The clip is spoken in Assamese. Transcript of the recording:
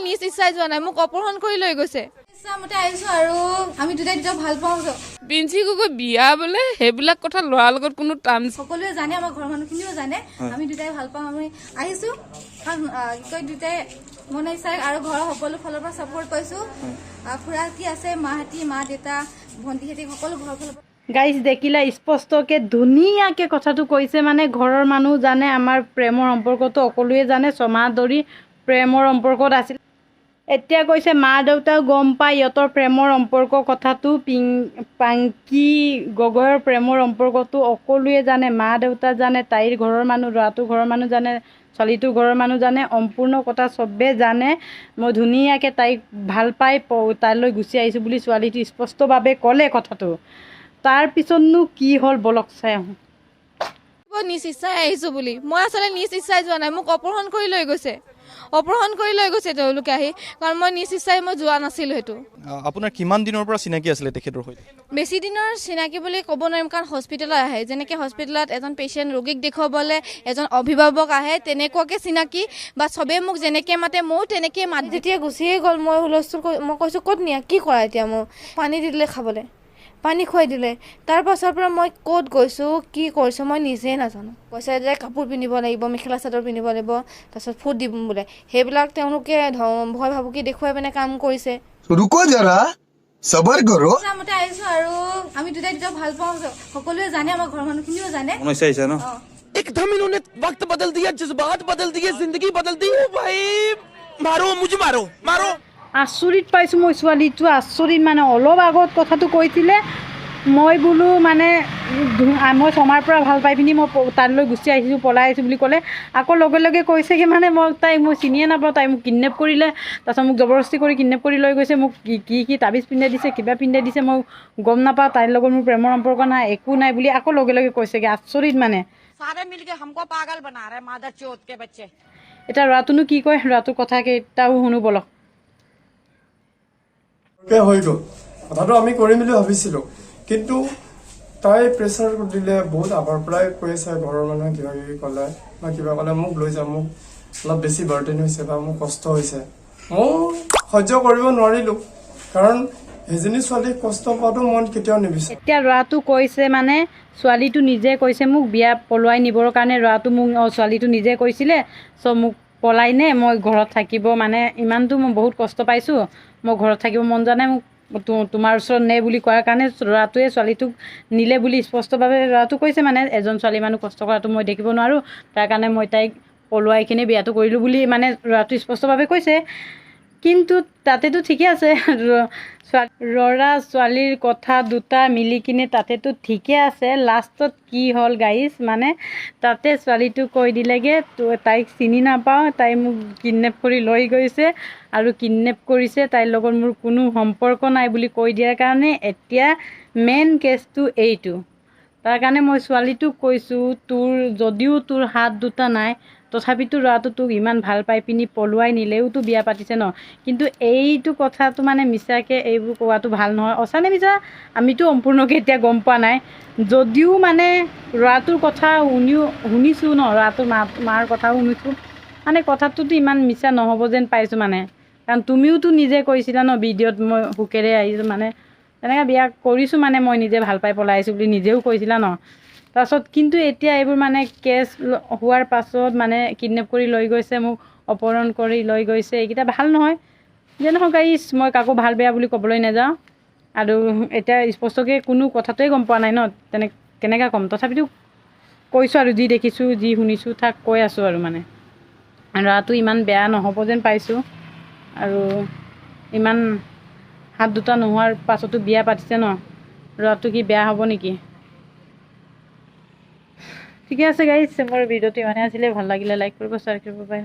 নিজ ইচ্ছাই যোৱা নাই, মোক অপহৰণ কৰি লৈ গৈছে। ইচ্ছামতে আহিছো আৰু আমি দুটাই দুটা ভাল পাওঁ। পিঞ্চি গগৈ বিয়া বোলে সেইবিলাক কথা ল'ৰাৰ লগত কোনো টান। সকলোৱে জানে, আমাৰ ঘৰৰ মানুহখিনিও জানে আমি দুটাই ভাল পাওঁ। আমি আহিছো কাৰণ কি কয়, দুটাই মনে ইচ্ছাই আৰু ঘৰৰ সকলো ফালৰ পৰা ছাপোৰ্ট পাইছো। খুৰাহঁতি আছে, মাহঁতি, মা দেউতা, ভণ্টিহঁতি সকলো ঘৰৰ ফালৰ পৰা। গাইজ দেখিলা স্পষ্টকৈ ধুনীয়াকৈ কথাটো কৈছে, মানে ঘৰৰ মানুহ জানে আমাৰ প্ৰেমৰ সম্পৰ্কটো, সকলোৱে জানে, ছমাহ ধৰি প্ৰেমৰ সম্পৰ্কত আছিল। এতিয়া কৈছে মা দেউতাও গম পায় ইহঁতৰ প্ৰেমৰ সম্পৰ্ক কথাটো, পাংকি গগৈৰ প্ৰেমৰ সম্পৰ্কটো সকলোৱে জানে, মা দেউতা জানে, তাইৰ ঘৰৰ মানুহ, ল'ৰাটোৰ ঘৰৰ মানুহ জানে, ছোৱালীটোৰ ঘৰৰ মানুহ জানে, সম্পূৰ্ণ কথা চবেই জানে। মই ধুনীয়াকৈ তাইক ভাল পাই তাইলৈ গুচি আহিছোঁ বুলি ছোৱালীটো স্পষ্টভাৱে ক'লে কথাটো। তাৰপিছতনো কি হ'ল বলক চাই আহোঁ। মই নিজ ইচ্ছাই আহিছোঁ বুলি, মই আচলতে নিজ ইচ্ছাই যোৱা নাই, মোক অপহৰণ কৰি লৈ গৈছে, অপহৰণ কৰি লৈ গৈছে তেওঁলোকে আহি, কাৰণ মই নিজ ইচ্ছাই মই যোৱা নাছিলোঁ। সেইটো আপোনাৰ কিমান দিনৰ পৰা চিনাকি আছিলে তেখেতৰ সৈতে? বেছি দিনৰ চিনাকি বুলি ক'ব নোৱাৰিম, কাৰণ হস্পিটেলত আহে, যেনেকৈ হস্পিটেলত এজন পেচেণ্ট ৰোগীক দেখুৱাবলৈ এজন অভিভাৱক আহে তেনেকুৱাকৈ চিনাকি, বা চবেই মোক যেনেকৈ মাতে ময়ো তেনেকৈয়ে মাত। যেতিয়া গুচিয়ে গ'ল মই হুলস্থুল কৰি মই কৈছোঁ ক'ত নিয়া, কি কৰা এতিয়া, মোক পানী দি দিলে খাবলৈ, পানী খুৱাই দিলে। তাৰ পাছৰ পৰা মই ক'ত গৈছোঁ কি কৰিছোঁ মই নিজেই নাজানো। কৈছে যে কাপোৰ পিন্ধিব লাগিব, মেখেলা চাদৰ পিন্ধিব লাগিব, তাৰপিছত ফুট দিম বোলে, সেইবিলাক তেওঁলোকে ভয় ভাবুকি দেখুৱাই পিনে কাম কৰিছে। ৰুকো জৰা সবৰ কৰো। ইচ্ছামতে আহিছো আৰু আমি দুটাই দুটা ভাল পাওঁ, সকলোৱে জানে, আমাৰ ঘৰৰ মানুহখিনিও জানে। মন ইচ্ছা আহিছে ন? एकदम इन्होंने वक्त बदल दिया, जज्बात बदल दिए, जिंदगी बदल दी। ओ भाई मारो मुझे, मारो मारो। আচৰিত পাইছোঁ মই ছোৱালীটো, আচৰিত মানে অলপ আগত কথাটো কৈছিলে, মই বোলো মানে মই ছমাৰ পৰা ভাল পাই পিনি মই তালৈ গুচি আহিছোঁ, পলাই আহিছোঁ বুলি ক'লে। আকৌ লগে লগে কৈছে কি মানে মই তাইক মই চিনিয়ে নাপাওঁ, তাই মোক কিডনেপ কৰিলে, তাৰপিছত মোক জবৰদস্তি কৰি কিডনেপ কৰি লৈ গৈছে, মোক কি কি কি তাবিজ পিন্ধাই দিছে, কিবা পিন্ধাই দিছে, মই গম নাপাওঁ, তাইৰ লগত মোৰ প্ৰেমৰ সম্পৰ্ক নাই, একো নাই বুলি আকৌ লগে লগে কৈছেগৈ। আচৰিত মানে। सारे मिलके हमको पागल बना रहे, मादर चोत के बच्चे। এতিয়া ল'ৰাটোনো কি কয়, ল'ৰাটোৰ কথা কেইটাও শুনো বলক। হৈ গ'ল কথাটো, আমি কৰিম বুলি ভাবিছিলো, কিন্তু তাই প্ৰেছাৰ দিলে বহুত। আগৰ পৰাই কৈ আছে, ঘৰৰ মানুহে কিবা কিবি ক'লে বা কিবা ক'লে মোক লৈ যা, মোক অলপ বেছি বাৰ্ডেন হৈছে বা মোৰ কষ্ট হৈছে। ময়ো সহ্য কৰিব নোৱাৰিলো, কাৰণ সেইজনী ছোৱালীক কষ্ট পোৱাটো মই কেতিয়াও নিবিচাৰোঁ। এতিয়া ল'ৰাটো কৈছে মানে ছোৱালীটো নিজে কৈছে মোক বিয়া পলুৱাই নিবৰ কাৰণে, ল'ৰাটো মোক ছোৱালীটো নিজে কৈছিলে, চ' মোক পলাই নে, মই ঘৰত থাকিব মানে ইমানটো মই বহুত কষ্ট পাইছোঁ, মই ঘৰত থাকিব মন যোৱা নাই, মোক তোমাৰ ওচৰত নে বুলি কোৱাৰ কাৰণে ল'ৰাটোৱে ছোৱালীটোক নিলে বুলি স্পষ্টভাৱে ল'ৰাটো কৈছে। মানে এজন ছোৱালী মানুহ কষ্ট কৰাটো মই দেখিব নোৱাৰোঁ, তাৰ কাৰণে মই তাইক পলুৱাই কিনে বিয়াটো কৰিলোঁ বুলি মানে ল'ৰাটো স্পষ্টভাৱে কৈছে। কিন্তু তাতেতো ঠিকে আছে, ল'ৰা ছোৱালীৰ কথা দুটা মিলি কিনে তাতেতো ঠিকে আছে। লাষ্টত কি হ'ল গাইজ, মানে তাতে ছোৱালীটো কৈ দিলেগৈ তাইক চিনি নাপাওঁ, তাই মোক কিডনেপ কৰি লৈ গৈছে আৰু কিডনেপ কৰিছে, তাইৰ লগত মোৰ কোনো সম্পৰ্ক নাই বুলি কৈ দিয়াৰ কাৰণে এতিয়া মেইন কেছটো এইটো। তাৰ কাৰণে মই ছোৱালীটোক কৈছোঁ, তোৰ যদিও তোৰ হাত দুটা নাই, তথাপিতো ল'ৰাটো তোক ইমান ভাল পাই পিনি পলুৱাই নিলেওতো বিয়া পাতিছে ন। কিন্তু এইটো কথাটো মানে মিছাকৈ এইবোৰ কোৱাটো ভাল নহয়। সঁচা নে মিছা আমিতো সম্পূৰ্ণকৈ এতিয়া গম পোৱা নাই, যদিও মানে ল'ৰাটোৰ কথা শুনিও শুনিছোঁ ন, ল'ৰাটোৰ মাৰ কথাও শুনিছোঁ, মানে কথাটোতো ইমান মিছা নহ'ব যেন পাইছোঁ মানে। কাৰণ তুমিওতো নিজে কৈছিলা ন ভিডিঅ'ত, মই সুখেৰে আহিছোঁ, মানে তেনেকৈ বিয়া কৰিছোঁ, মানে মই নিজে ভাল পাই পলাই আহিছোঁ বুলি নিজেও কৈছিলা ন। তাৰপাছত কিন্তু এতিয়া এইবোৰ মানে কেছ হোৱাৰ পাছত মানে কিডনেপ কৰি লৈ গৈছে, মোক অপহৰণ কৰি লৈ গৈছে, এইকেইটা ভাল নহয়। যে নহওক গাইজ, মই কাকো ভাল বেয়া বুলি ক'বলৈ নাযাওঁ, আৰু এতিয়া স্পষ্টকৈ কোনো কথাটোৱে গম পোৱা নাই ন, তেনে কেনেকৈ ক'ম, তথাপিতো কৈছোঁ আৰু যি দেখিছোঁ যি শুনিছোঁ তাক কৈ আছোঁ আৰু। মানে ল'ৰাটো ইমান বেয়া নহ'ব যেন পাইছোঁ, আৰু ইমান হাত দুটা নোহোৱাৰ পাছতো বিয়া পাতিছে ন, ল'ৰাটো কি বেয়া হ'ব নেকি? ঠিকে আছে গাইজ, মোৰ ভিডিঅ'টো ইমানেই আছিলে। ভাল লাগিলে লাইক কৰিব, শ্বেয়াৰ কৰিব, বাই।